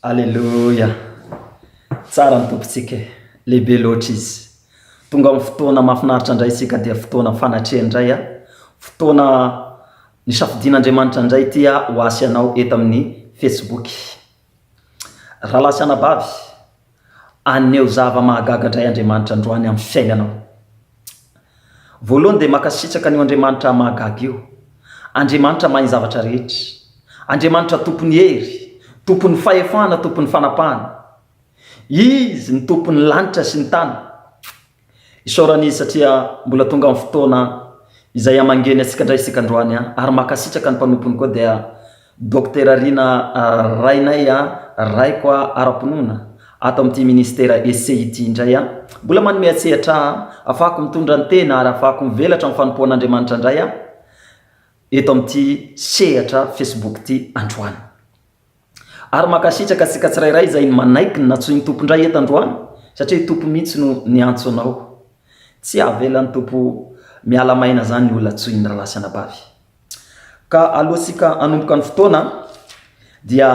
Aleloia! Tsara ny Tompontsika e! Lehibe loatra Izy. Tonga amin'ny fotoana mahafinaritra indray isika dia fotoana fanatrehana indray a, fotoana nisafidian'Andriamanitra indray ity a ho ahy sy anao eto amin'ny Facebook. Rahalahy sy anabavy, haneho zava-mahagaga indray Andriamanitra androany amin'ny fiainanao. Voalohany dia mankasitraka an'io Andriamanitra mahagaga io. Andriamanitra mahay ny zavatra rehetra. Andriamanitra tompon'ny hery, tompon'ny fahefana, tompon'ny fanapahana. Izy ny tompon'ny lanitra sy ny tany. Isaorana Izy satria mbola tonga amin'ny fotoana izay hamangeny antsika indray isika androany ary mankasitraka ny mpanompony koa dia Dokotera Rina rainay raiko ara-pinoana ato amin'ity ministera EC ity indray mbola manome an-tsehatra ahy afahako mitondra ny tena ary afahako mivelatra amin'ny fanompoan'Andriamanitra indray eto amin'ity sehatra Facebook ity androany. Ary mankasitraka antsika tsirairay izay manaiky ny nantsoin'ny Tompo indray eto androany satria i Tompo mihitsy no niantso anao. Tsy avelan'ny Tompo miala maina izany ny olona antsoiny rahalahy sy anabavy. Ka alohantsika hanomboka ny fotoana dia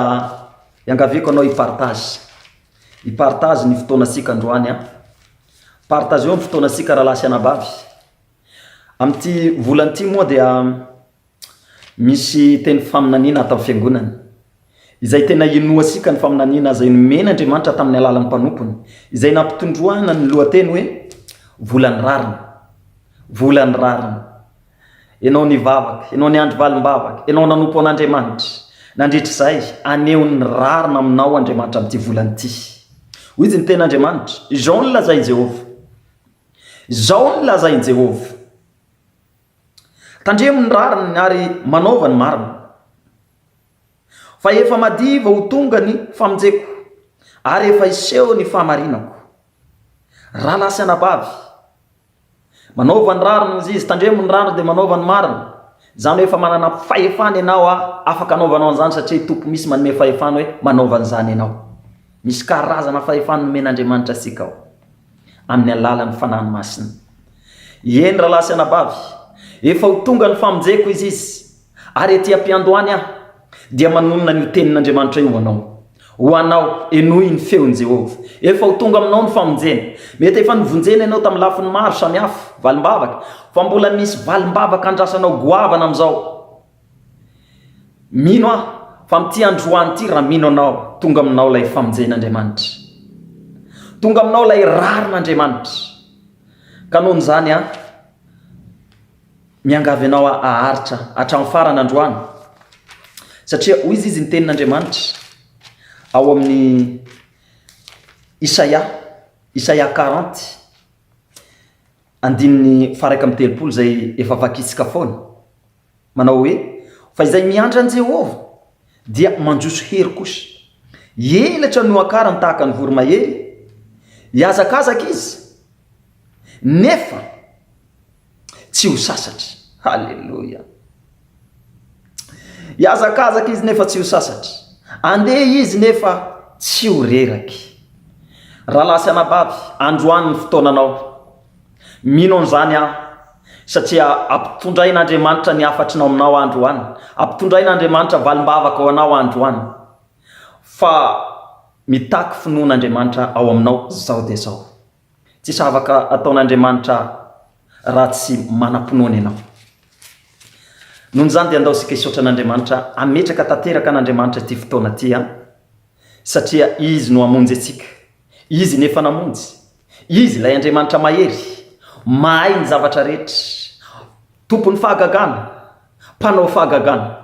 iangaviako anao hi-partage. Hi-partage ny fotoanantsika androany an. Partageo ny fotoanantsika rahalahy sy anabavy. Amin'ity volana ity moa dia Misy teny faminaniana ato amin'ny Fiangonana, izay tena inoantsika ny faminaniana izay nomen'Andriamanitra tamin'ny alalan'ny mpanompony, izay nampitondroana ny lohateny hoe, Volan'ny rariny. Volan'ny rariny. Ianao nivavaka, ianao niandry valim-bavaka, ianao nanompo an'Andriamanitra. Nandritra izay, haneho ny rariny aminao Andriamanitra amin'ity volana ity. Hoy izy ny tenin'Andriamanitra, Izao no lazain'i Jehovah. Izao no lazain'i Jehovah. Tandremo ny rariny ary manaova ny marina. Fa efa madiva ho tonga ny famonjeko, ary efa hiseho ny fahamarinako. Rahalahy sy anabavy, manaova ny rariny hozy izy, tandremo ny rariny dia manaova ny marina. Izany hoe efa manana fahefana ianao afaka anaovanao an'izany satria Tompo misy manome fahefana hoe manaova an'izany ianao. Misy karazana fahefana nomen'Andriamanitra antsika ao. amin'ny alalan'ny Fanahy Masina. Eny rahalahy sy anabavy, efa ho tonga ny famonjeko izy izy, ary ety am-piandohany aho dia manonona an'io tenin'Andriamanitra io ho anao. Ho anao, henoy ny feon'i Jehovah. Efa ho tonga aminao ny famonjena. Mety efa novonjena ianao tamin'ny lafiny maro samihafa, valim-bavaka, fa mbola misy valim-bavaka andrasanao goavana amin'izao. Mino aho fa amin'ity androany ity raha mino anao, tonga aminao ilay famonjen'Andriamanitra. Tonga aminao ilay rarin'Andriamanitra. Ka noho izany aho, miangavy anao aho haharitra hatramin'ny farany androany. Satria hoy izy izy ny tenin'Andriamanitra ao amin'ny Isaia, Isaia 40, andininy faha 31 izay efa vakitsika foana. Manao hoe, Fa izay miandry an'i Jehovah dia mandroso hery kosa. Elatra no akarany tahaka ny voromahery, hihazakazaka izy, nefa tsy ho sasatra. Haleloia! Hihazakazaka izy nefa tsy ho sasatra. Andeha izy nefa tsy ho reraky. Rahalahy sy anabavy, androany ny fotoananao. Mino an'izany aho satria ampitondrain'Andriamanitra ny hafatrinao aminao androany, ampitondrain'Andriamanitra valim-bavaka ho anao androany, fa mitaky finoana Andriamanitra ao aminao zao dia zao. Tsisy afaka ataon'Andriamanitra raha tsy manam-pinoana ianao. Noho izany dia andao isika hisaotra an'Andriamanitra, hametraka tanteraka an'Andriamanitra ity fotoana ity an, satria Izy no hamonjy antsika, Izy no efa namonjy, Izy ilay Andriamanitra mahery, mahay ny zavatra rehetra, Tompon'ny fahagagana, Mpanao fahagagana,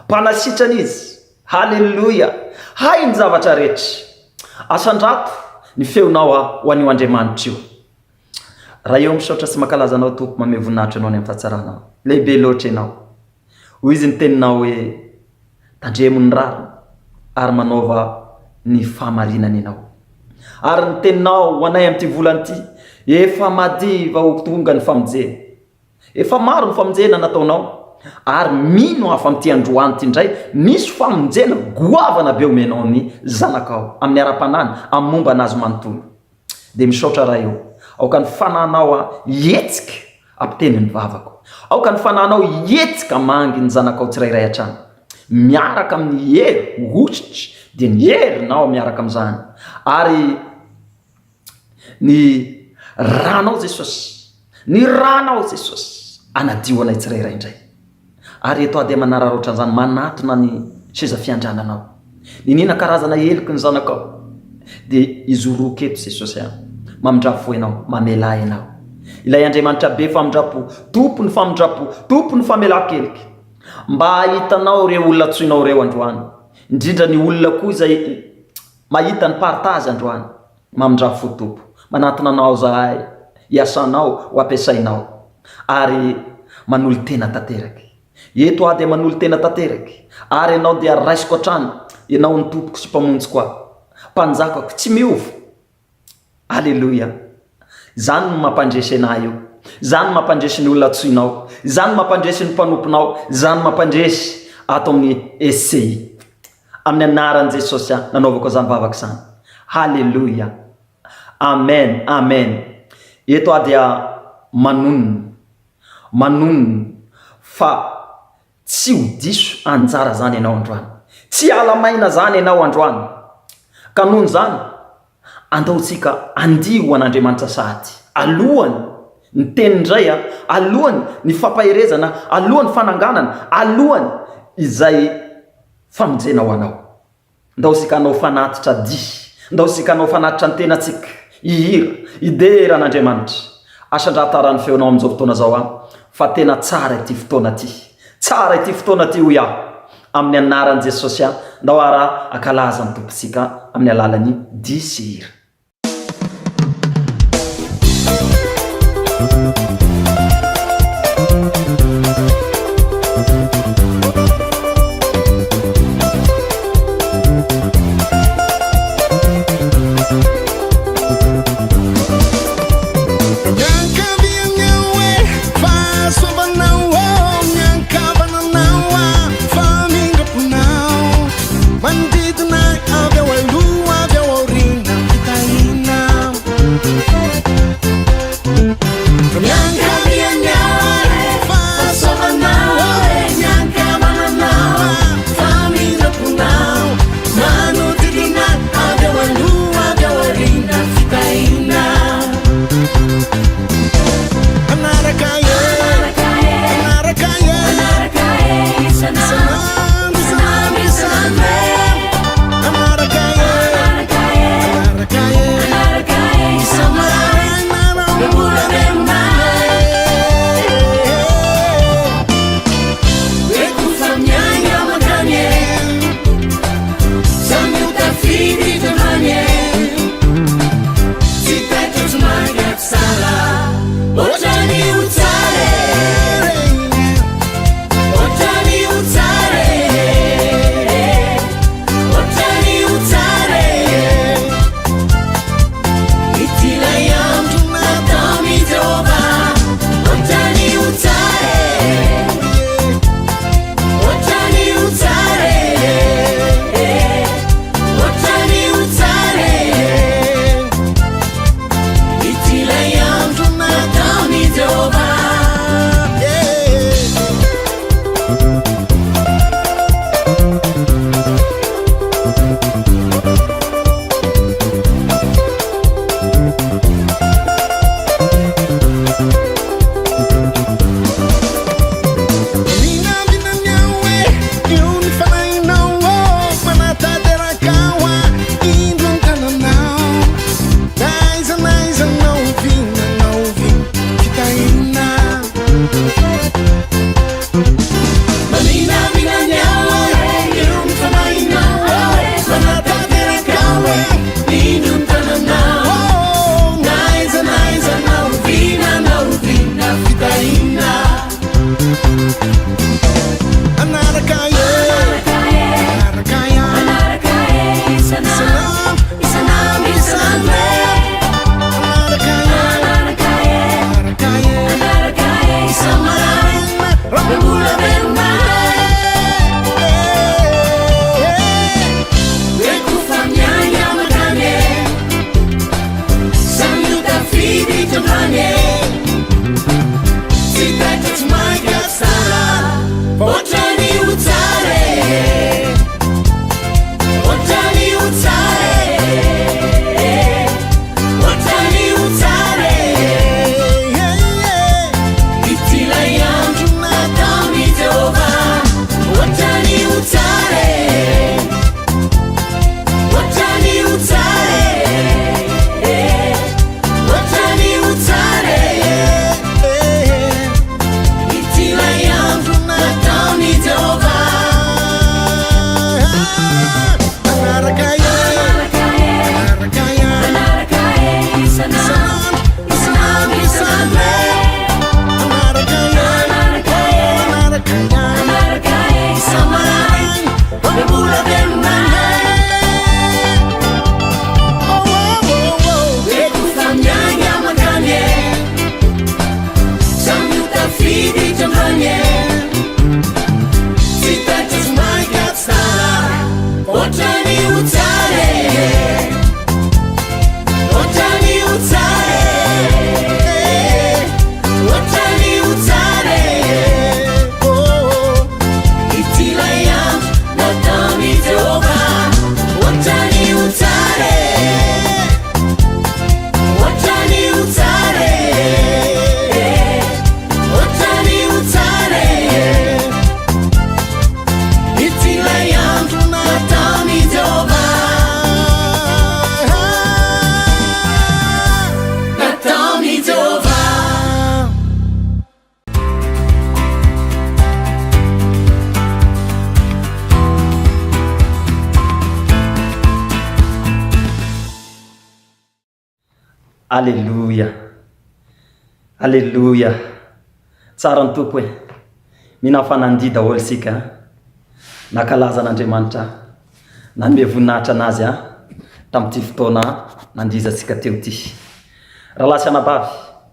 Mpanasitrana Izy. Haleloia! Hay ny zavatra rehetra. Asandrato ny feonao aho ho an'io Andriamanitra io. Ray ô, misaotra sy mankalaza Anao Tompo, mamehy voninahitra Anao ny amin'ny fahatsaranao. Lehibe loatra Ianao. Hoy izy ny teninao hoe, Tandremo ny rariny ary manaova ny fahamarinana ianao. Ary ny teninao ho anay amin'ity volana ity, efa madiva ho tonga ny famonjena. Efa maro ny famonjena nataonao, ary mino aho fa amin'ity androany ity indray misy famonjena goavana be omenao ny zanakao amin'ny ara-panahiny, amin'ny momba an'azy manontolo. Dia misaotra Ray ô, aoka ny fananao hihetsika Ampiteny ny vavako. Aoka ny fanahinao hihetsika mangy ny zanakao tsirairay hatrany. Miaraka amin'ny hery hosotra. Dia ny herinao miaraka amin'izany. Ary ny ranao Jesosy, ny ranao Jesosy, anadio anay tsirairay indray. Ary eto aho dia manararaotra an'izany, manatona ny seza fiandrananao. Niniana karazana heloky ny zanakao, dia izoroako eto Jesosy a. Mamindrà fo Ianao, mamelà Ianao. Ilay Andriamanitra be famindram-po, Tompon'ny famindram-po, Tompon'ny famelan-keloka. Mba hahitanao ireo olona antsoinao ireo androany. Indrindra ny olona koa izay mahita ny partage androany. Mamindrà fo Tompo. Manatona Anao zahay, hiasanao, ho ampiasainao. Ary manolo-tena tanteraka. Eto aho dia manolo-tena tanteraka. Ary Ianao dia raisiko hatrany. Ianao no Tompoko sy Mpamonjiko ahy. Mpanjakako, tsy miova. Aleloia! Izany no mampandresy anah io. Izany no mampandresy ny olona antsoinao. Izany no mampandresy ny mpanomponao. Izany no mampandresy ato amin'ny SCI. Amin'ny anaran'i Jesosy aho nanaovako izany vavaka izany. Haleloia! Amen! Amen! Eto aho dia manonona, manonona fa Tsy ho diso anjara zany ianao androany. Tsy hiala maina zany ianao androany. Ka noho izany, andao tsika handihy ho an'Andriamanitra sahady. Alohany ny teny indray a, alohany ny fampaherezana, alohany fananganana, alohany izay famonjena ho anao. Ndao isika hanao fanatitra dihy, ndao isika hanao fanatitra ny tenantsika, hihira, hidera an'Andriamanitra. Asandrahatara ny feonao amin'izao fotoana izao an, fa tena tsara ity fotoana ity. Tsara ity fotoana ity hoy aho. Amin'ny anaran'i Jesosy an, ndao ara hankalaza ny Tompontsika amin'ny alalan'ny dihy sy hira. Aleloia! Aleloia! Tsara ny Tompo e! Mino aho fa nandihy daholo isika an! Nankalaza an'Andriamanitra, nanome voninahitra an'Azy an, tamin'ity fotoana nandihizantsika teo ity. Rahalahy sy anabavy,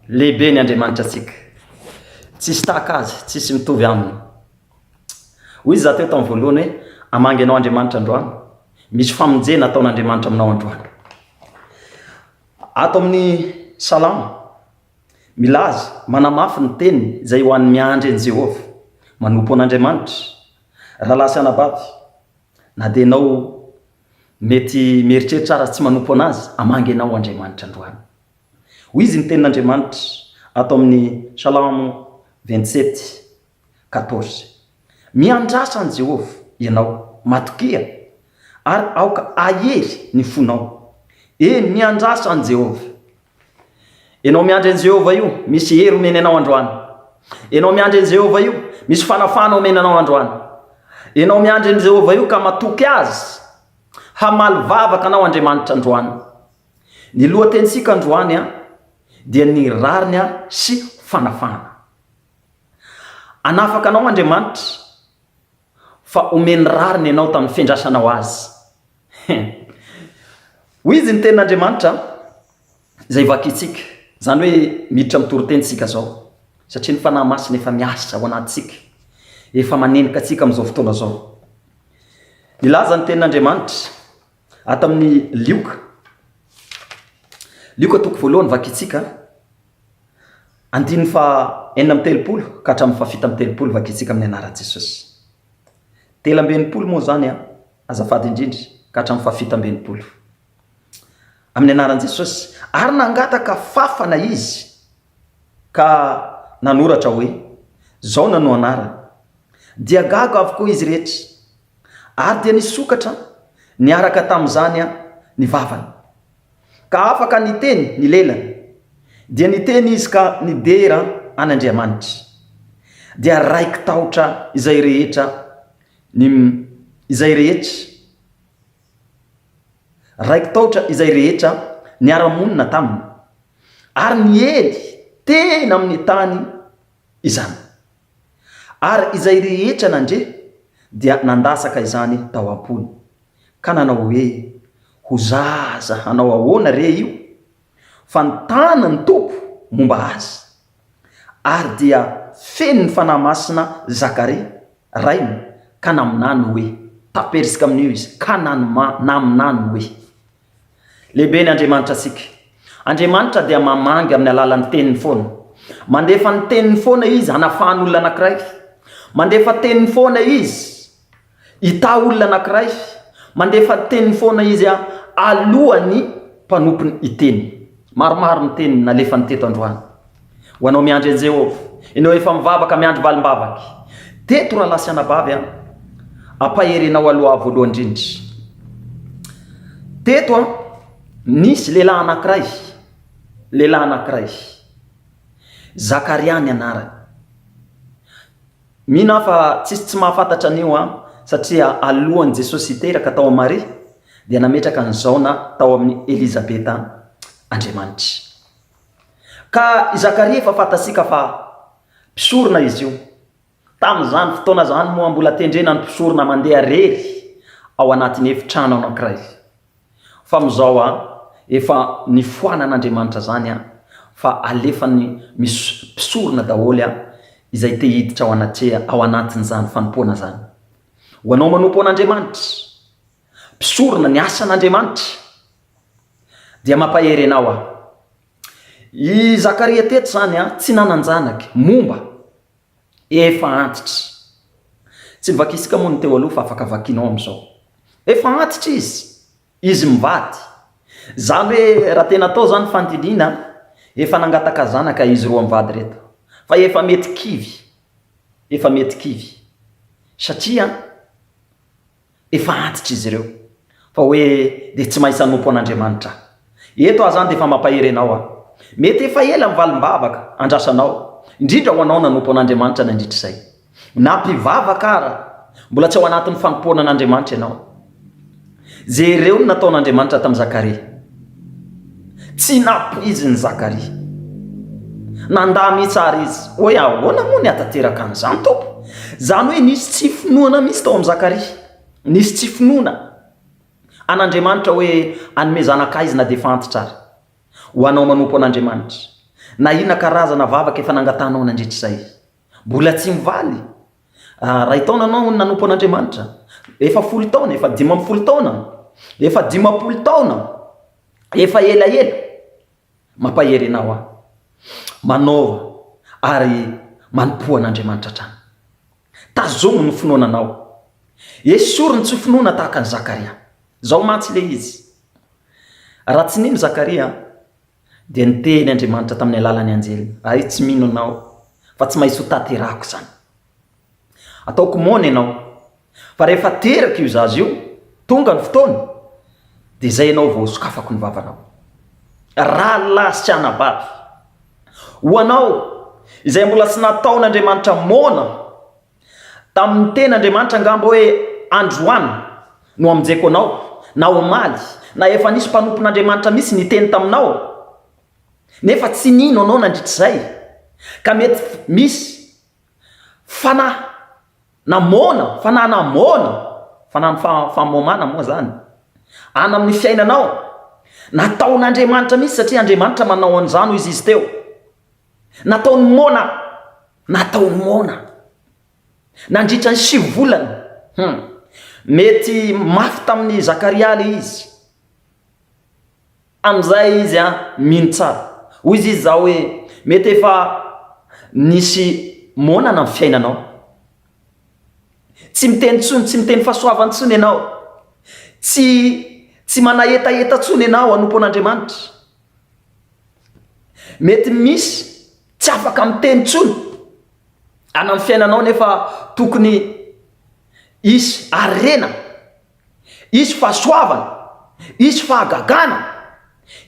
lehibe ny Andriamanitra antsika. Tsisy tahaka Azy, tsisy mitovy Aminy. Hoy izy teo tamin'ny voalohany hoe, Hamangy anao Andriamanitra androany. Misy famonjena ataon'Andriamanitra aminao androany. Ato amin'ny Salamo, milaza, manamafy ny teniny izay ho an'ny miandry an'i Jehovah, manompo an'Andriamanitra. Rahalahy sy anabavy, na dia ianao mety mieritreritra ara tsy manompo an'Azy, hamangy anao Andriamanitra androany. Hoy izy ny tenin'Andriamanitra ato amin'ny Salamo 27, 14. Miandrasa an'i Jehovah ianao, matokia, ary aoka hahery ny fonao. Eny, miandrasa an'i Jehovah. Ianao miandry an'i Jehovah io, misy hery omeny anao androany. Ianao miandry an'i Jehovah io, misy fanafahana omeny anao androany. Ianao miandry an'i Jehovah io ka matoky azy, hamaly vavaka anao Andriamanitra androany. Ny lohatenintsika androany dia ny rariny sy fanafahana. Hanafaka anao Andriamanitra fa omeny rariny ianao tamin'ny fiandrasanao Azy. Hoy izy ny tenin'Andriamanitra izay vakintsika, izany hoe miditra amin'ny toriteny isika izao, satria ny Fanahy Masina efa miasa ao anatintsika, efa manenika antsika amin'izao fotoana izao. Nilaza ny tenin'Andriamanitra ato amin'ny Lioka, Lioka toko voalohany vakintsika, Andininy faha 36 ka hatramin'ny faha 37 vakintsika amin'ny anaran'i Jesosy. 63 moa izany an, azafady indrindra, ka hatramin'ny faha 67. Amin'ny anaran'i Jesosy. Ary nangataka fafana izy ka nanoratra hoe, Jaona no anarany. Dia gaga avokoa izy rehetra. Ary dia nisokatra niaraka tamin'izany ny vavany. Ka afaka niteny ny lelany. Dia niteny izy ka nidera an' Andriamanitra. Dia raiki-tahotra izay rehetra ny izay rehetra raiki-tahotra izay rehetra niara-monina taminy, ary niely tena amin'ny tany izany. Ary izay rehetra nandre dia nandatsaka izany tao am-pony. ka nanao hoe, Ho zaza hanao ahoana re io? Fa ny tanan'ny Tompo momba azy. Ary dia feno ny Fanahy Masina Zakaria, rainy, ka naminany hoe, Taperisika amin'io izy, ka naminany hoe. Lehibe ny Andriamanitra antsika. Andriamanitra dia mamangy amin'ny alalan'ny teniny foana. Mandefa ny teniny foana Izy hanafahany olona anankiray. Mandefa teniny foana Izy Hitahy olona anankiray, mandefa teny foana izy alohan'ny mpanompony hiteny. Maromaro ny teny nalefany teto androany. Ho anao miandry an'i Jehovah, ianao efa mivavaka miandry valim-bavaky. Teto rahalahy sy anabavy an, ampahery anao aloha voalohany indrindra. Teto an, nisy lehilahy anankiray, lehilahy anankiray, Zakaria ny anarany. Mino aho fa tsisy tsy mahafantatra an'io an, satria alohan'i Jesosy hiteraka tao amin'i Maria dia nametraka an'i Jaona tao amin'i Elizabeta Andriamanitra. Ka i Zakaria efa fantatsika fa mpisorona izy io. Tamin'izany fotoana izany moa mbola tendrena ny mpisorona mandeha rery ao anatin'ny efitrano anankiray. Fa amin'izao an, efa nifoanan'Andriamanitra zany an, fa alefany misy mpisorona daholo an, izay te hiditra ao anatreha ao anatin'izany fanompoana zany. Ho anao manompo an'Andriamanitra, mpisorona ny asan'Andriamanitra, dia mampahery anao aho. I Zakaria teto zany an, tsy nanan-janaky, momba, efa antitra. Tsy nivakisika moa ny teo aloha fa afaka vakinao amin'izao. Efa antitra izy, izy mivady. Zany hoe raha tena atao zany fandinihina, efa nangataka zanaka izy roa mivady reto. Fa efa mety kivy, efa mety kivy. Satria Efa antitra izy ireo. Fa hoe dia tsy maintsy hanompo an'Andriamanitra aho. Eto aho izany dia efa mampahery anao aho. Mety efa ela ny valim-bavaka andrasanao, indrindra ho anao nanompo an'Andriamanitra nandritra izay. Na mpivavaka ara, mbola tsy ao anatin'ny fanompoana an'Andriamanitra ianao. Jereo ny nataon'Andriamanitra tamin'i Zakaria. Tsy nampoizin'i Zakaria. Nandà mihitsy àry izy, hoe, Ahoana moa ny hahatanteraka an'izany, Tompo? Izany hoe nisy tsy finoana mihitsy tao amin'i Zakaria. Nisy tsy finoana an'Andriamanitra hoe hanome zanaka ahy izy na dia efa antitra ary. Ho anao manompo an'Andriamanitra, na inona karazana vavaka efa nangatahanao nandritra izay, mbola tsy mivaly. Ray taona anao no nanompo an'Andriamanitra, efa folo taona, efa 50 taona, efa 50 taona, efa elaela. Mampahery anao aho. Manaova ary manompoa an'Andriamanitra hatrany. Tazomy ny finoana anao. Esory ny tsy finoana tahaka an'i Zakaria. Izao mantsy ilay izy. Raha tsy nino Zakaria, dia niteny Andriamanitra tamin'ny alalan'ny anjeliny, Ay, tsy mino anao, fa tsy maintsy ho tanterahako izany. Ataoko moana ianao, fa rehefa teraka io zaza io, tonga ny fotoana, dia izay ianao vao sokafako ny vavanao. Rahalahy sy anabavy, ho anao izay mbola tsy nataon'Andriamanitra moana, Tamin'ny teny Andriamanitra angamba hoe androany no hamonjeko anao, na omaly, na efa nisy mpanompon'Andriamanitra mihitsy niteny taminao, nefa tsy nino anao nandritr'izay, ka mety misy fanahy namoana, fanahy namoana, fanahy famomana moa zany, any amin'ny fiainanao, nataon'Andriamanitra mihitsy satria Andriamanitra manao an'izany hoy izy izy teo. Nataony moana, nataony moana. Nandritra ny sivy volana. Hum. Mety mafy tamin'i Zakaria ilay izy. Amin'izay izy an, mino tsara. Hoy izy izaho hoe, mety efa nisy moana na ny fiainanao. Tsy miteny intsony, tsy miteny fahasoavana intsony ianao. Tsy, tsy manahetaheta intsony ianao hanompo an'Andriamanitra. Mety misy tsy afaka miteny intsony any amin'ny fiainanao nefa tokony hisy harena, hisy fahasoavana, hisy fahagagana,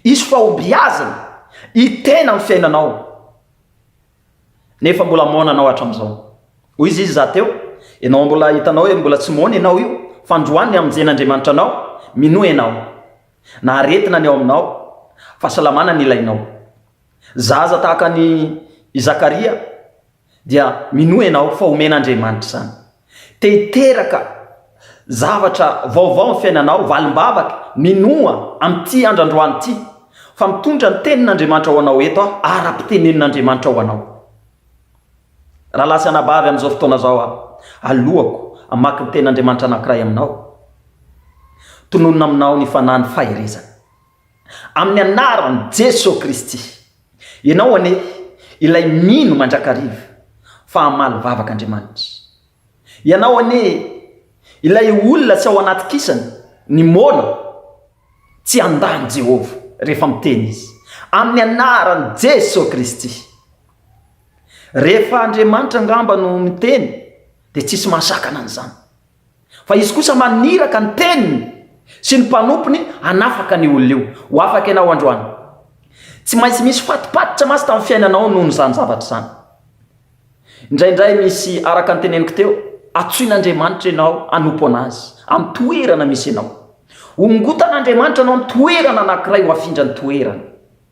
hisy fahombiazana hitena amin'ny fiainanao nefa mbola moana anao hatramin'izao. Hoy izy izy za teo, ianao mbola hitanao hoe mbola tsy moana ianao io fa androany ny hamonjen'Andriamanitra anao, minoa ianao. Na aretina ny ao aminao, fahasalamana ny ilainao. Zaza tahaka an' i Zakaria dia minoa ianao fa omen'Andriamanitra izany. Te hiteraka zavatra vaovao ny fiainanao, valim-bavaka, minoa amin'ity andro androany ity fa mitondra ny tenin'Andriamanitra ho anao eto aho, ara-pitenenin'Andriamanitra ho anao. Rahalahy sy anabavy amin'izao fotoana izao aho, aloako hamaky ny tenin'Andriamanitra anankiray aminao. Tononina aminao ny fanahy ny faherezana. Amin'ny anaran'i Jesoa Kristy. Ianao anie ilay mino mandrakariva fa hamaly vavaka Andriamanitra. Ianao anie ilay olona tsy ao anaty kisany ny moana tsy handà an'i Jehovah rehefa miteny Izy. Amin'ny anaran'i Jesoa Kristy. Rehefa Andriamanitra angamba no miteny dia tsisy mahasakana an'izany. Fa Izy kosa maniraka ny teniny sy ny mpanompony hanafaka an'io olona io. Ho afaka ianao androany. Tsy maintsy misy fatipatitra mantsy tamin'ny fiainanao noho izany zavatra izany. Indraindray misy, araka ny teneniko teo, antsoin'Andriamanitra ianao hanompo an'Azy amin'ny toerana misy anao. Hongotan'Andriamanitra anao amin'ny toerana anankiray ho afindrany toerana,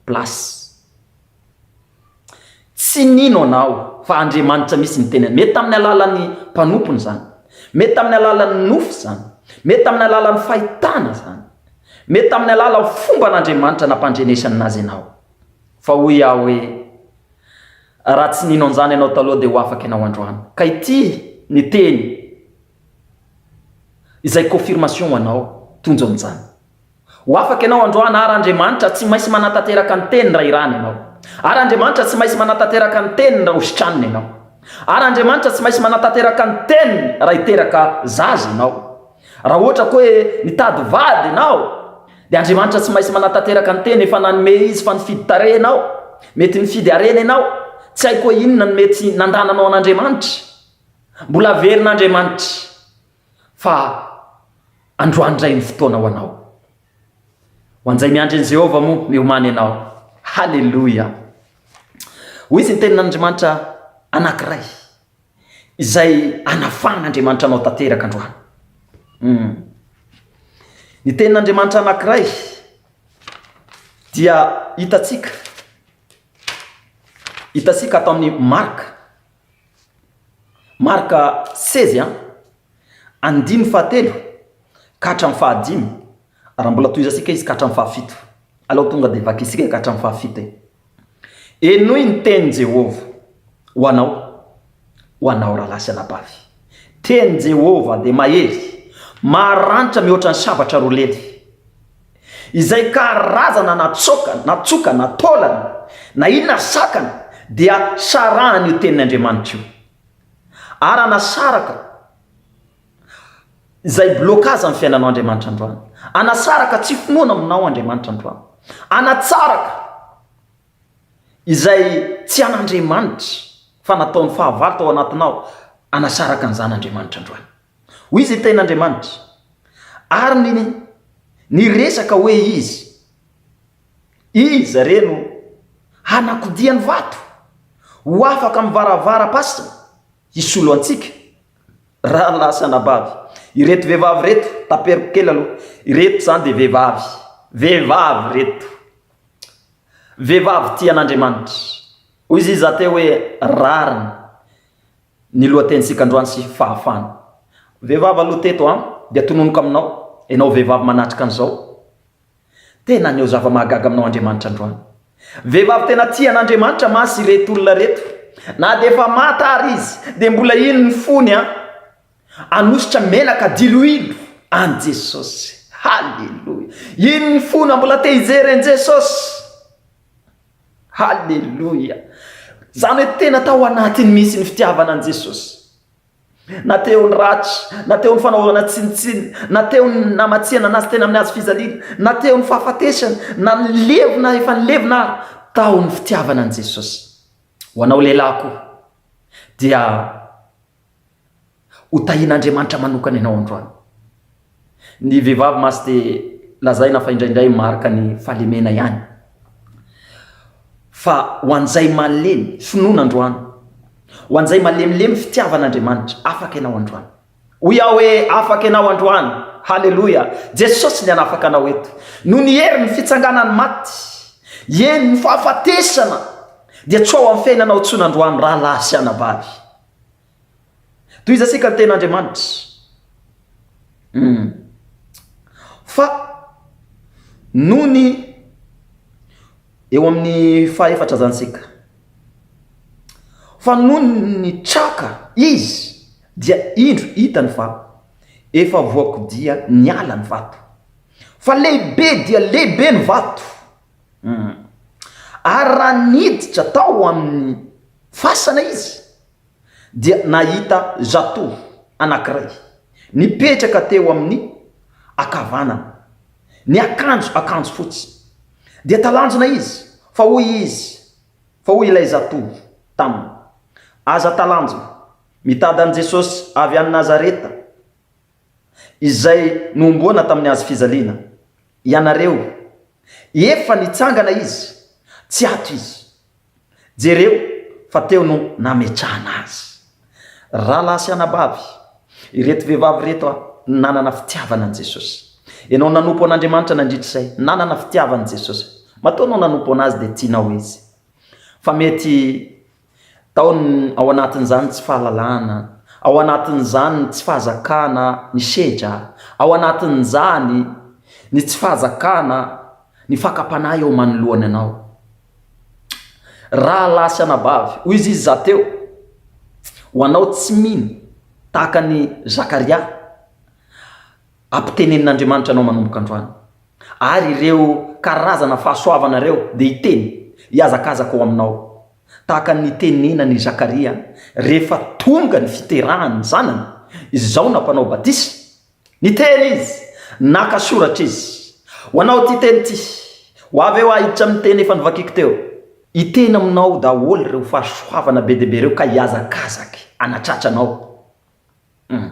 place. Tsy nino anao fa Andriamanitra mihitsy niteny. Mety tamin'ny alalan'ny mpanompony izany. Mety tamin'ny alalan'ny nofy izany. Mety tamin'ny alalan'ny fahitana izany. Mety tamin'ny alalan'ny fomban'Andriamanitra nampandrenesana azy ianao. Fa hoy aho hoe, raha tsy nino an'izany ianao taloha dia ho afaka ianao androany. Ka ity ny teny izay confirmation ho anao, tonjo amin'izany. Ho afaka ianao androany ary Andriamanitra tsy maintsy manatanteraka ny teniny raha irahana ianao. Ary Andriamanitra tsy maintsy manatanteraka ny teniny raha hositranina ianao. Ary Andriamanitra tsy maintsy manatanteraka ny teniny raha hiteraka zaza ianao. Raha ohatra koa hoe nitady vady ianao, dia Andriamanitra tsy maintsy manatanteraka ny teniny, efa nanome Izy fa nifidy tarehy ianao, mety nifidy harena ianao, tsy haiko hoe inona no mety nandananao an'Andriamanitra. Mbola averin'Andriamanitra fa Androany indray ny fotoana ho anao. Ho an'izay miandry an'i Jehovah moa, miomàna ianao. Haleloia! Hoy izy ny tenin'Andriamanitra anankiray izay anafahan'Andriamanitra anao tanteraka androany. Ny tenin'Andriamanitra anankiray. Dia hitantsika, hitantsika ato amin'ny Marka, Marka seize an, andininy fahatelo ka hatramin'ny fahadimy, raha mbola tohizantsika izy ka hatramin'ny fahafito. Aleo tonga dia vakintsika ka hatramin'ny fahafito e. Henoy ny tenin'i Jehovah ho anao, ho anao rahalahy sy anabavy. Tenin'i Jehovah dia mahery, maranitra mihoatra ny sabatra roa lely. Izay karazana na tsoka, na tsoka, na taolana, na inona sakana dia sarahan'io tenin'Andriamanitra io. Ary hanasaraka izay blocage amin'ny fiainanao Andriamanitra androany. Hanasaraka tsy finoana aminao Andriamanitra androany. Hanatsaraka izay tsy an'Andriamanitra fa nataon'ny fahavalo tao anatinao, hanasaraka an'izany Andriamanitra androany. Hoy izy tenin'Andriamanitra, ary ny niresaka hoe izy, iza re no hanakodia ny vato ho afaka amin'ny varavaram-pasina hisolo antsika? Rahalahy sy anabavy, ireto vehivavy ireto, taperiko kely aloha, ireto izany dia vehivavy, vehivavy ireto, vehivavy tia an'Andriamanitra. Hoy izy Zateo hoe rariny ny lohatenintsika androany sy fahafahana. Vehivavy aloha teto an, dia tononiko aminao, ianao vehivavy manatrika an'izao, tena haneho zava-mahagaga aminao Andriamanitra androany. Vehivavy tena tia an'Andriamanitra mantsy ireto olona ireto. Na dia efa maty ary izy, dia mbola iny ny fony an, hanositra menaka diloilo an'i Jesosy. Haleloia! Iny ny fony mbola te hijery an'i Jesosy. Haleloia! Izany hoe tena tao anatiny mihitsy ny fitiavana an'i Jesosy. Na teo ny ratsy, na teo ny fanaovana tsinontsinona, na teo ny namatsiana anazy tena amin'ny hazo fijaliana, na teo ny fahafatesana, na ny levona efa nilevina ary, tao ny fitiavana an'i Jesosy. Ho anao lehilahy koa, dia Ho tahian'Andriamanitra manokana ianao androany. Ny vehivavy mantsy dia lazaina fa indraindray marika ny fahalemena ihany. Fa ho an'izay malemy finoana androany, ho an'izay malemilemy fitiavan'Andriamanitra, afaka ianao androany. Hoy aho hoe afaka ianao androany. Haleloia! Jesosy ny hanafaka anao eto. Noho ny herin'ny fitsanganan'ny maty, eny ny fahafatesana dia tsy ho ao amin'ny fiainanao intsony androany rahalahy sy anabavy. Tohizantsika ny tenin'Andriamanitra. Hmm. Fa nony eo amin'ny fahefatra zany tsika. Fa nony nitraka izy dia indro hitany fa efa voakodia niala ny vato. Fa lehibe dia lehibe ny vato. Hmm. Ary raha niditra tao amin'ny fasana izy dia nahita zatovo anankiray nipetraka teo amin'ny ankavanana, niakanjo akanjo fotsy. Dia talanjona izy, fa hoy izy, fa hoy ilay zatovo taminy, Aza talanjona, mitady an'i Jesosy avy any Nazareta, izay nohomboana tamin'ny hazo fijaliana, ianareo. Efa nitsangana izy, tsy ato izy. Jereo fa teo no nametrahana azy. Rahalahy sy anabavy, ireto vehivavy ireto nanana fitiavana an'i Jesosy. Ianao nanompo an'Andriamanitra nandritra izay, nanana fitiavana an'i Jesosy. Matoa anao nanompo an'Azy dia tianao Izy. Fa mety tao ny ao anatin'izany tsy fahalalana, ao anatin'izany ny tsy fahazakana ny sedra, ao anatin'izany ny tsy fahazakana ny fakam-panahy eo manoloana anao. Rahalahy sy anabavy, hoy izy izy teo, ho anao tsy mino tahaka an'i Zakaria, ampitenenin'Andriamanitra anao manomboka androany. Ary ireo karazana fahasoavana ireo dia hiteny, hihazakazaka ao aminao. Tahaka ny nitenenan'i Zakaria rehefa tonga ny fiterahan'ny zanany, izao nampanao batisa, Niteny izy, naka soratra izy. Ho anao ity teny ity. Ho avy eo aho hiditra amin'ny teny efa novakiko teo. Hiteny aminao daholo ireo fahasoavana be dia be ireo ka hihazakazaky hanatratra anao. Hum.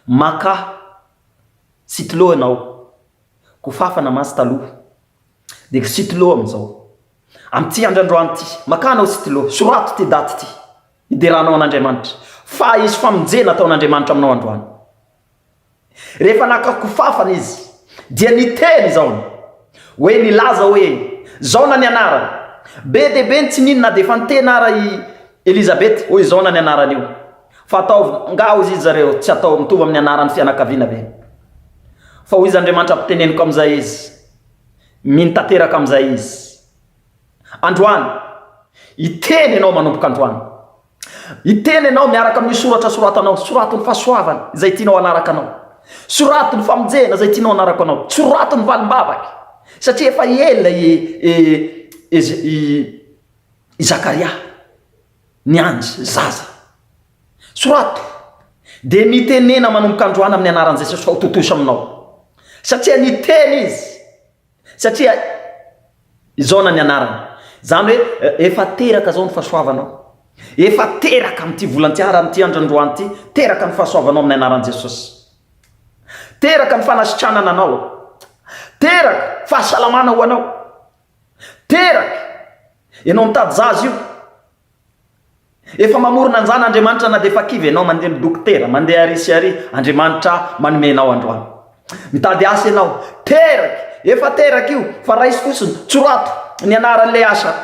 Makà sitylo ianao. Kofafana mantsy taloha. Dia sitylo amin'izao. Amin'ity andro androany ity. Makà anao sitylo. Sorato ity daty ity. Hideranao an'Andriamanitra. Fa hisy famonjena ataon'Andriamanitra aminao androany. Rehefa naka kofafana izy, dia niteny izao. Hoe nilaza hoe, Jaona ny anarany. Be dia be ny tsy nino na dia efa niteny ara i Elizabeth hoe Jaona ny anaran'io. Fa ataovy, nga hozy izy zareo, tsy atao mitovy amin'ny anaran'ny fianakaviana ve? Fa hoy izy Andriamanitra ampiteneniko amin'izay izy. Mino tanteraka amin'izay izy. Androany, hiteny ianao manomboka androany. Hiteny ianao miaraka amin'io soratra soratanao. Sorato ny fahasoavana izay tianao hanaraka anao. Sorato ny famonjena izay tianao hanaraka anao. Sorato ny valim-bavaka. Satria efa ela i, i, i, i, i Zakaria niandry zaza. Sorato. Dia mitenena manomboka androany amin'ny anaran'i Jesosy fa ho tontosa aminao. Satria niteny izy. Satria i Jaona ny anarany. Izany hoe efa teraka izao ny fahasoavanao. Efa teraka amin'ity volan'ity ary amin'ity andro androany ity, teraka ny fahasoavanao amin'ny anaran'i Jesosy. Teraka ny fanasitranana anao. Teraka fahasalamana ho anao. Teraka ianao mitady zaza io. Efa mamorona an'izany Andriamanitra na dia efa kivy ianao mandeha amin'ny dokotera, mandeha ary sy ary, Andriamanitra manome anao androany. Mitady asa ianao, teraka, efa teraka io, fa raiso fotsiny, tsorato ny anaran'ilay asa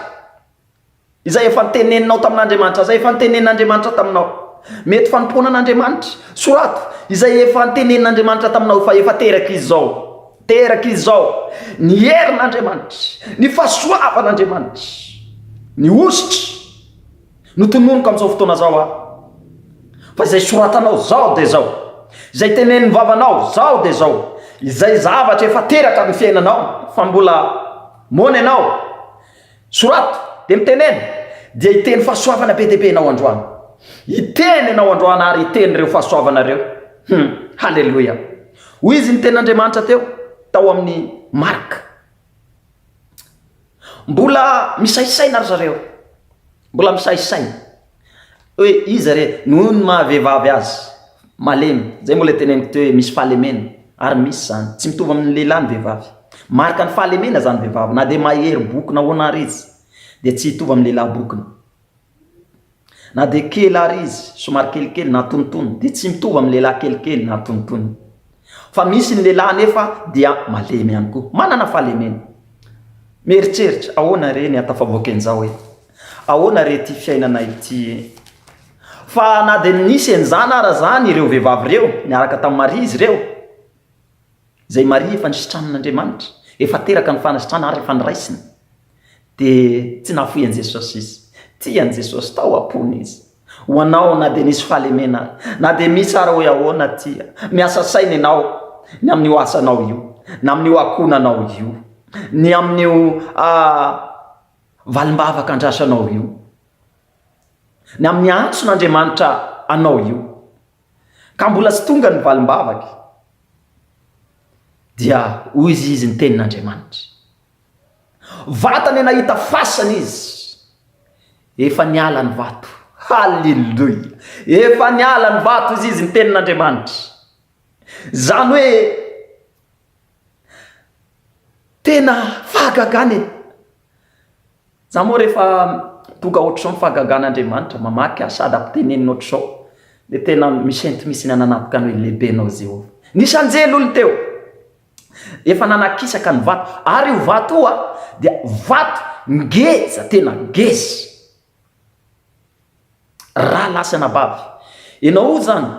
izay efa noteneninao tamin'Andriamanitra, izay efa notenenin'Andriamanitra taminao. Mety fanompoana an'Andriamanitra, sorato izay efa notenenin'Andriamanitra taminao fa efa teraka izy izao. Teraka izy izao, ny herin'Andriamanitra, ny fahasoavan'Andriamanitra, ny hosotra no tononiko amin'izao fotoana izao aho. Fa izay soratanao izao dia izao, izay tenenin'ny vavanao izao dia izao, izay zavatra efa teraka amin'ny fiainanao fa mbola moana ianao, Sorato, dia mitenena, dia hiteny fahasoavana be dia be ianao androany. Hiteny ianao androany ary hiteny ireo fahasoavana ireo. Hum, haleloia. Hoy izy ny tenin'Andriamanitra teo, tao amin'ny Marka. Mbola misaisaina ry zareo. Mbola misaisaina. Hoe iza re, noho ny maha vehivavy azy, malemy, zay moa ilay teneniko teo hoe misy fahalemena, ary misy izany, tsy mitovy amin'ny lehilahy ny vehivavy. Marika ny fahalemena izany vehivavy, na dia mahery bokona ahoana ary izy, dia tsy hitovy amin'ny lehilahy bokona. Na dia kely ary izy, somary kelikely na antonontonony, dia tsy mitovy amin'ny lehilahy kelikely na antonontonony. Fa misy ny lehilahy anefa dia malemy ihany koa, manana fahalemena. Mieritreritra, ahoana re ny hatafavoaka an'izao e? Ahoana re ity fiainana ity e? Fa na dia nisy an'izany ara izany ireo vehivavy ireo, niaraka tamin'i Maria izy ireo, izay Maria efa nisitranin'Andriamanitra, efa teraka ny fanasitrana ary efa noraisina, dia tsy nahafoy an'i Jesosy izy. Tia an'i Jesosy tao am-pony izy. Ho anao na dia nisy fahalemena ara, na dia misy ara hoe ahoana aty, miasa saina ianao ny amin'io asanao io, na amin'io ankohonanao io, ny amin'io Valim-bavaka andrasanao io. Ny amin'ny antson'Andriamanitra anao io. Ka mbola tsy tonga ny valim-bavaka. Dia hoy izy izy ny tenin'Andriamanitra. Vatany nahita fasana izy. Efa niala ny vato. Haleloia. Efa niala ny vato izy izy ny tenin'Andriamanitra. Zany hoe Tena fahagagana e! Za moa rehefa tonga ohatr'izao ny fahagagan'Andriamanitra, mamaky aho sady ampitenenina ohatr'izao, dia tena misento mihitsy ny ananapaka ny hoe lehibe anao Jehovah. Nisy anjely hono teo, efa nanakisaka ny vato, ary io vato io a, dia vato ngeza, tena ngeza. Rahalahy sy anabavy, ianao io zany,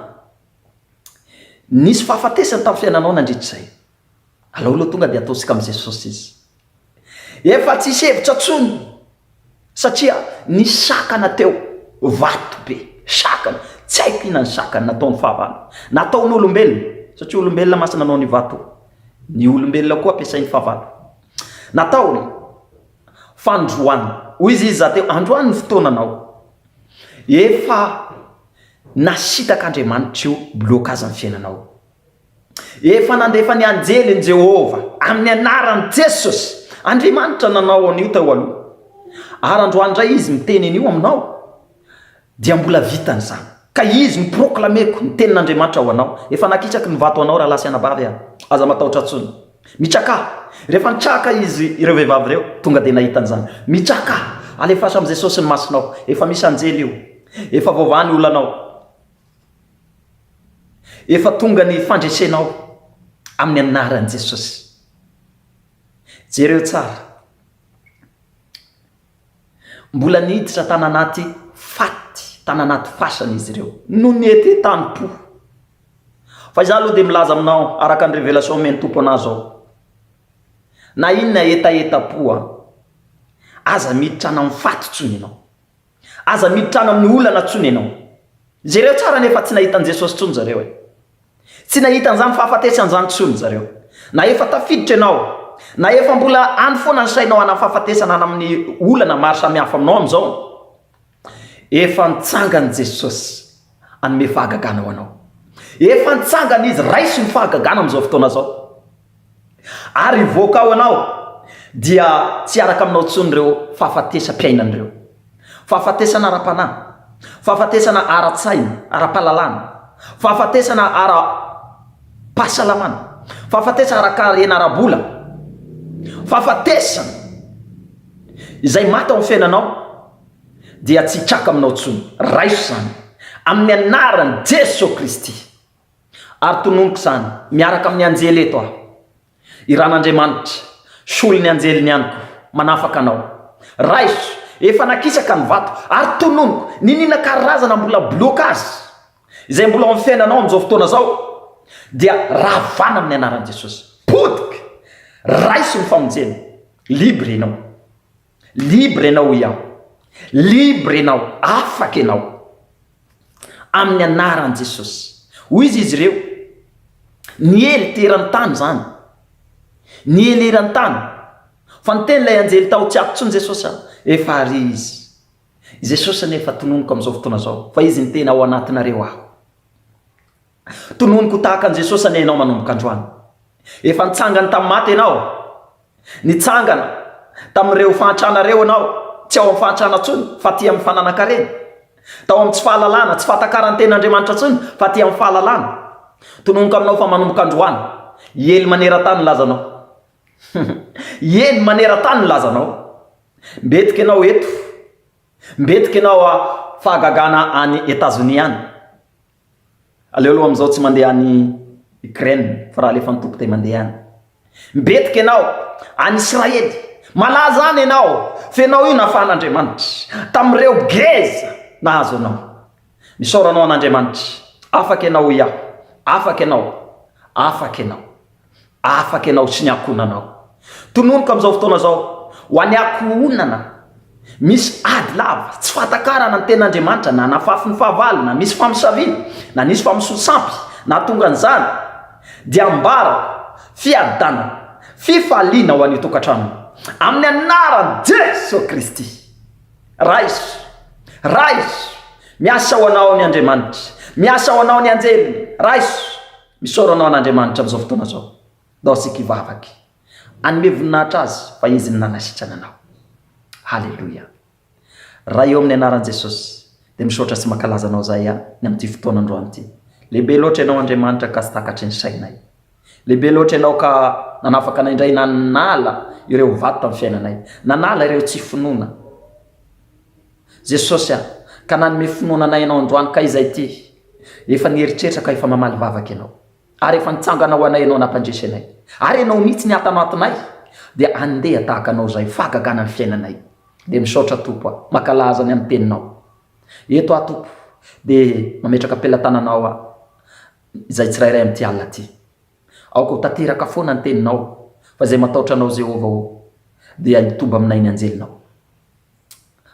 nisy fahafatesana tamin'ny fiainanao nandritra izay. Alao aloha tonga dia ataontsika amin'i Jesosy izy. Efa tsisy hevitra tsony satria nisy sakana teo, vato be, sakana, tsy haiko inona ny sakana nataon'ny fahavalo, nataon'olombelona, satria olombelona mantsy nanao ny vato, ny olombelona koa ampiasain'ny fahavalo. Nataony fandroany, hoy izy iza teo, androany ny fotoananao. Efa nasitak'Andriamanitra io blocage ny fiainanao. Efa nandefa ny anjeliny Jehovah amin'ny anaran'i Jesosy. Andriamanitra nanao an'io teo aloha. Ary androany indray Izy miteny an'io aminao, dia mbola vitany izany. Ka Izy no proclameko ny tenin'Andriamanitra ho anao. Efa nakitsaky ny vato anao rahalahy sy anabavy a. Aza matahotra intsony. Mitsakà. Rehefa nitsaka izy ireo vehivavy ireo, tonga dia nahita an'izany. Mitsakà. Alefaso amin'i Jesosy ny masonao. Efa misy anjely io. Efa voavaha ny olanao. Efa tonga ny fandresenao amin'ny anaran'i Jesosy. Jereo tsara. Mbola niditra tany anaty faty, tany anaty fasana izy ireo, noho ny hetetam-po. Fa izaho aloha dia milaza aminao, araka ny révélation omen'ny Tompo anah izao, na inona hetahetam-po an, aza miditra any amin'ny faty intsony ianao. Aza miditra any amin'ny olana intsony ianao. Jereo tsara anefa tsy nahita an'i Jesosy intsony zareo e. Tsy nahita an'izany fahafatesana izany intsony zareo. Na efa tafiditra ianao, na efa mbola any foana ny sainao any amin'ny fahafatesana any amin'ny olana maro samihafa aminao amin'izao, efa nitsangana Jesosy hanome fahagagana ho anao. Efa nitsangana Izy, raiso ny fahagagana amin'izao fotoana izao. Ary hivoaka ao ianao dia tsy hiaraka aminao intsony ireo fahafatesam-piainana ireo. Fahafatesana ara-panahy, fahafatesana ara-tsaina, ara-pahalalana, fahafatesana ara-pahasalamana, fahafatesana ara-karena ara-bola, fahafatesana izay maty ao amin'ny fiainanao dia tsy hitraka aminao intsony. Raiso izany amin'ny anaran'i Jesoa Kristy. Ary tononiko izany, miaraka amin'ny anjely eto aho. Iran'Andriamanitra, solon'ny anjeliny ihany koa, manafaka anao. Raiso, efa nakisaka ny vato, ary tononiko, niniana karazana mbola blocage, izay mbola ao amin'ny fiainanao amin'izao fotoana izao, dia ravana amin'ny anaran'i Jesosy. Potika! Raiso ny famonjena. Libre ianao. Libre ianao hoy aho. Libre ianao, afaka ianao. Amin'ny anaran'i Jesosy. Hoy izy izy ireo, niely teran'ny tany izany. Niely eran'ny tany. Fa niteny ilay anjely tao, tsy ato intsony Jesosy a, efa ary izy. I Jesosy anefa tononiko amin'izao fotoana izao, fa izy niteny ao anatinareo aho. Tononiko tahaka an'i Jesosy anie ianao manomboka androany. Efa nitsangana tamin'ny maty ianao. Nitsangana tamin'ireo fahantrana ireo ianao. Tsy ao amin'ny fahantrana intsony fa aty amin'ny fananan-karena. Tao amin'ny tsy fahalalana, tsy fahatakaran'ny tenin'Andriamanitra intsony fa aty amin'ny fahalalana. Tononiko aminao fa manomboka androany, hiely maneran-tany ny lazanao. Hiely maneran-tany ny lazanao. Mbetika ianao eto. Mbetika ianao fahagagana any Etazonia any. Aleo aloha amin'izao tsy mandeha any Ukraine fa raha alefan'ny Tompo dia mandeha any. Mbetika ianao any Israely, malaza any ianao, fa ianao io nafahan'Andriamanitra tamin'ireo geza nahazo anao. Misaora anao an'Andriamanitra, afaka ianao hoy aho, afaka ianao, afaka ianao. Afaka ianao sy ny ankohonanao. Tononiko amin'izao fotoana izao, ho an'ny ankohonana, misy ady lava, tsy fahatakarana ny tenin'Andriamanitra, na nafafy ny fahavalo, na misy famosaviana, na nisy famosoa-tsampy, nahatonga an'izany, dia ambarako fiadanana, fifaliana ho an'io tokantrano io. Amin'ny anaran'i Jesoa Kristy. Raiso, raiso, miasa ho anao ny Andriamanitra, miasa ho anao ny anjeliny, raiso. Misaora anao an'Andriamanitra amin'izao fotoana izao. Ndao isika hivavaka. Hanome voninahitra Azy fa Izy no nanasitrana anao. Haleloia. Ray eo amin'ny anaran'i Jesosy, dia misaotra sy mankalaza anao izahay ny amin'ity fotoana androany ity. Lehibe loatra ianao Andriamanitra ka tsy takatry ny sainay. Lehibe loatra ianao ka nanafaka anay indray nanala ireo vato tamin'ny fiainanay. Nanala ireo tsy finoana. Jesosy a, ka nanome finoana anay ianao androany ka izay ity. Efa nieritreritra ka efa mamaly vavaka ianao. Ary efa nitsangana ho anay ianao nampandresy anay. Ary ianao mihitsy ny ato anatinay dia andeha tahaka anao izay fahagagana ny fiainanay. Dia misaotra Tompo a, mankalaza ny amin'ny teninao. Eto aho Tompo dia mametraka am-pelatananao aho izay tsirairay amin'ity alina ity. Aoka ho tanteraka foana ny teninao fa izay matahotra anao Jehovah ô dia hitoba aminay ny anjelinao.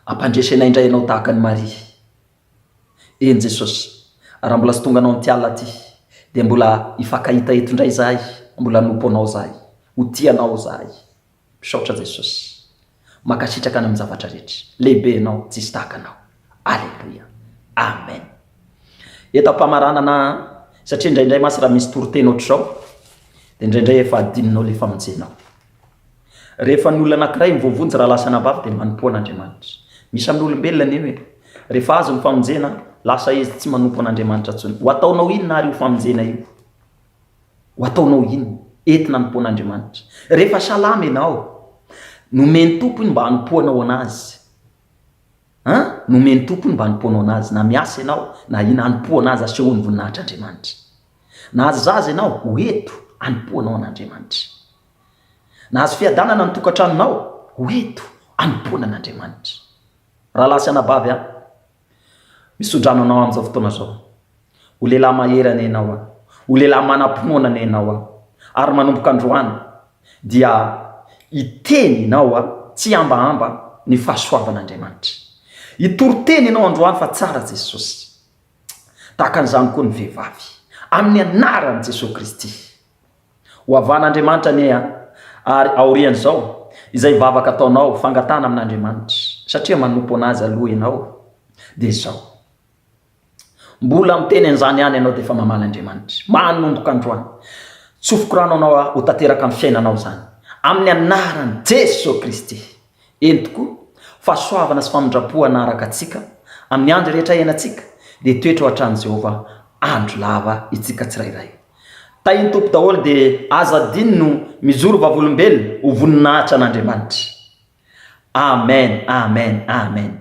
Ampandresy anay indray ianao tahaka an'i Maria. Eny Jesosy, raha mbola tsy tonga anao amin'ity alina ity, dia mbola hifankahita eto indray izahay, mbola hanompo anao izahay, ho tia anao izahay. Misaotra Jesosy. Mankasitraka any amin'ny zavatra rehetra. Lehibe ianao, tsisy tahaka anao. Aleloia. Amen. Eto am-pamaranana, satria indraindray mantsy raha misy toriteny ohatr'izao, dia indraindray efa adinonao ilay famonjenao. Rehefa ny olona anankiray no voavonjy raha lasa anabavy dia manompo an'Andriamanitra. Misy amin'ny olombelona anie hoe rehefa azo ny famonjena lasa izy tsy manompo an'Andriamanitra intsony. Ho ataonao inona ary io famonjena io? Ho ataonao inona? Entina hanompo an'Andriamanitra. Rehefa salama ianao, nomen'ny Tompo iny mba hanompoanao an'Azy. An? Nomen'ny Tompo iny mba hanompoanao an'Azy. Na miasa ianao, na inona, hanompoana Azy, asehony voninahitr'Andriamanitra. Na aza zaza ianao, ho eto hanompoanao an'Andriamanitra. Nahazo fiadanana ny tokantranonao, ho eto hanompoana an'Andriamanitra. Rahalahy sy anabavy a, misodrano anao amin'izao fotoana izao. Ho lehilahy mahery anie ianao a, ho lehilahy manam-pinoana anie ianao a, ary manomboka androany dia hiteny ianao a, tsy hihambahamba ny fahasoavan'Andriamanitra. Hitory teny ianao androany fa tsara Jesosy. Tahaka an'izany koa ny vehivavy. Amin'ny anaran'i Jesoa Kristy. Ho havan'Andriamanitra anie an! Ary aorian'izao, izay vavaka ataonao, fangatahana amin'Andriamanitra, satria manompo an'Azy aloha ianao, dia izao. Mbola miteny an'izany ihany ianao dia efa mamaly Andriamanitra. Manomboka androany. Tsofiko rano anao aho, ho tanteraka amin'ny fiainanao izany. Amin'ny anaran'i Jesoa Kristy. Eny tokoa, fahasoavana sy famindram-po hanaraka antsika amin'ny andro rehetra iainantsika, dia hitoetra ao an-tranon'i Jehovah andro lava isika tsirairay. Tahin'ny Tompo daholo dia aza adino mijoro vavolombelona ho voninahitra an'Andriamanitra. Amen, amen, amen.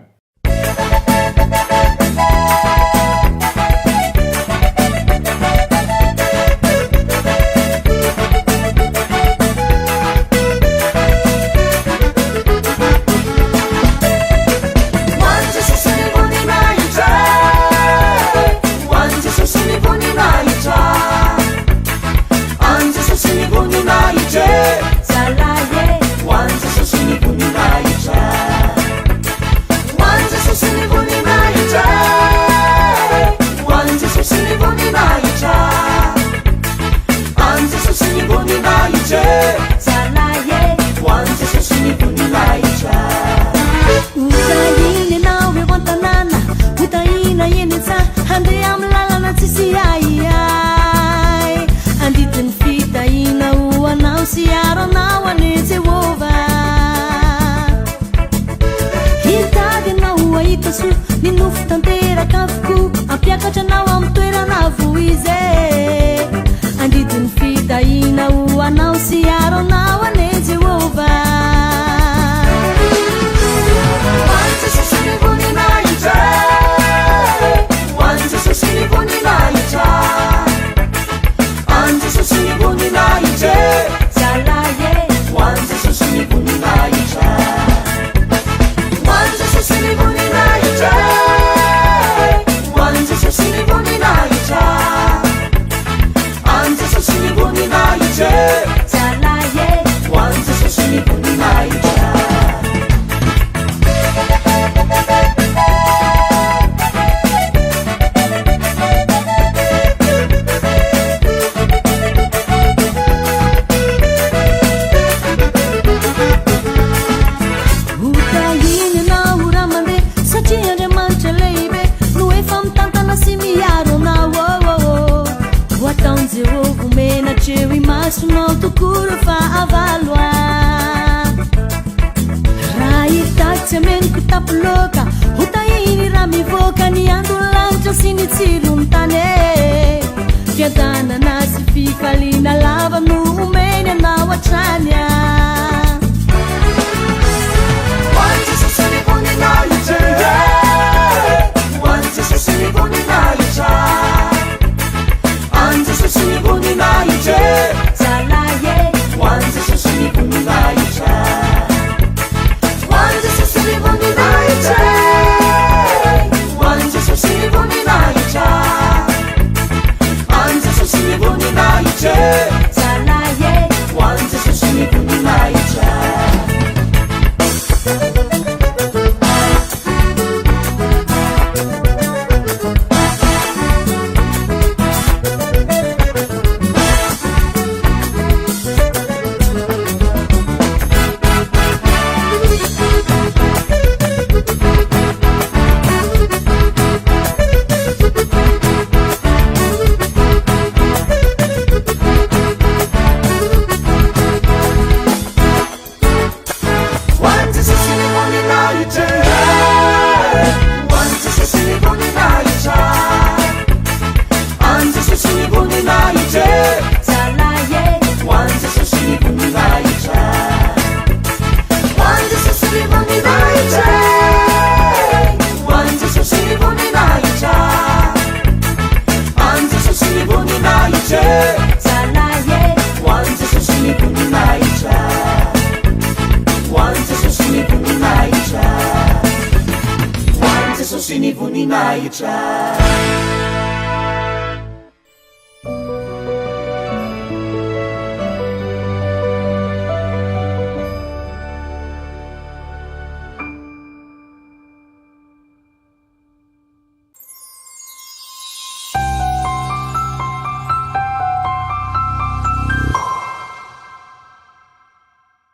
Fiadanana sy fifaliana lava no omeny anao hatrany.